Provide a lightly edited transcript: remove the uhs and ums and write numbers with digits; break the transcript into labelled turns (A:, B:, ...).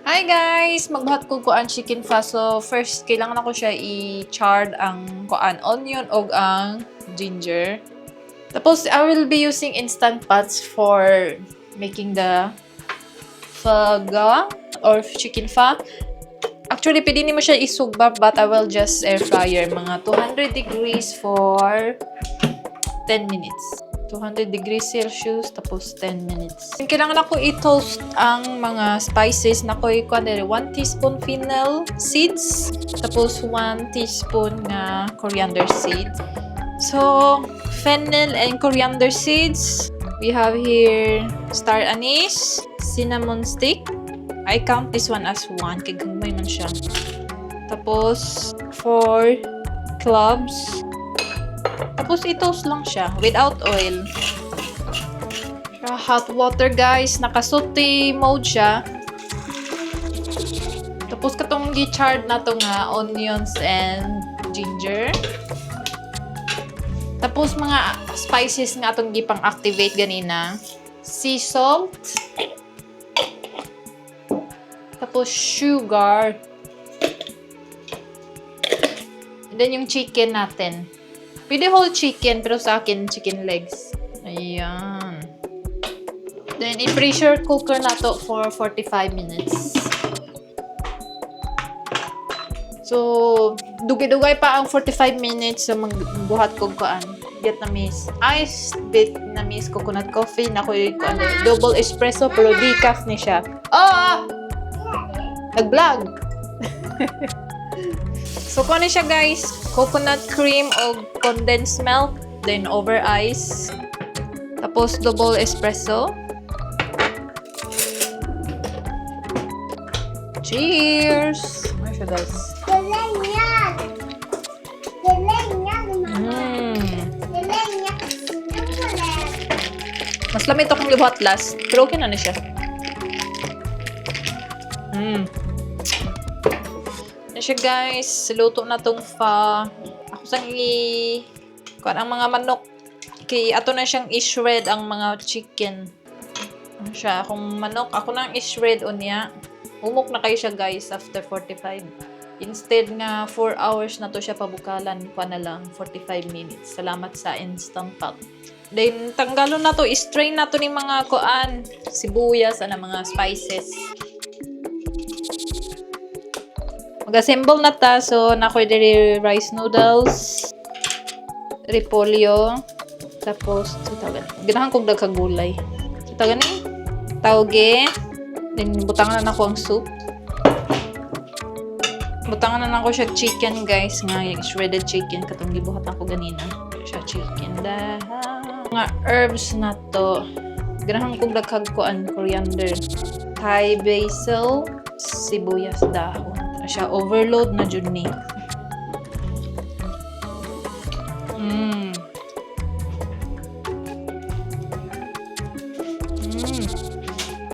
A: Hi guys! Magbuhat ko kuan chicken pho. So first, kailangan ako siya i-chard ang kuan onion og ang ginger. Tapos I will be using Instant Pots for making the pho ga or chicken pho. Actually, pwede nimo siya isugba, but I will just air fryer mga 200 degrees for 10 minutes. 200 degrees Celsius, tapos 10 minutes. Kailangan ako i-toast ang mga spices na ko ikuan diri, 1 teaspoon fennel seeds, tapos 1 teaspoon nga coriander seeds. So, fennel and coriander seeds. We have here star anise, cinnamon stick. I count this one as one kay gamay man siya. Tapos, 4 cloves. Tapos, i-toast lang siya without oil. Siya, hot water, guys. Naka-saute mode siya. Tapos, katong gi-charred na to nga onions and ginger. Tapos, mga spices nga atong gipang-activate ganina. Sea salt. Tapos, sugar. And then, yung chicken natin. Pwede whole chicken, pero sa akin, chicken legs. Ayan. Then, i-pressure cooker na to for 45 minutes. So, dugay-dugay pa ang 45 minutes sa magbuhat ko kuan. Vietnamese. Iced Vietnamese coconut coffee na ko kuan double espresso pero decaf ni siya. Oh! Nag-vlog. So, kuan ni siya, guys, coconut cream o condensed milk, then over ice. Tapos double espresso. Cheers! Ano siya, guys?
B: Galing yan! Galing yan, Mama. Galing yan. Galing.
A: Mas lamit akong gibuhat last. Pero okay na na siya. Yan siya, guys. Luto na tong pho. Ako sang i... Kuan ang mga manok. Kay ato na siyang i-shred ang mga chicken. Ano siya? Akong manok. Ako nang i-shred unya. Humok na kayo siya, guys, after 45. Instead nga 4 hours na to siya pabukalan, pa na lang 45 minutes. Salamat sa Instant Pot. Then, tanggalon na to, strain na to ni mga kuan, sibuyas, ana mga spices. Mag-assemble na ta. So, nakoy diri rice noodles, repolyo, tapos, sa tawag ganahan kong daghang gulay. Sa tawag ni, tauge, then butangan na nako ang soup. Butangan na nako siya chicken, guys, nga yung shredded chicken katong gibuhat nako ganina. Siya chicken daha. Mga herbs na to. Ganahan kong daghang kuan coriander, Thai basil, sibuyas dahon. Siya overload na jud ni.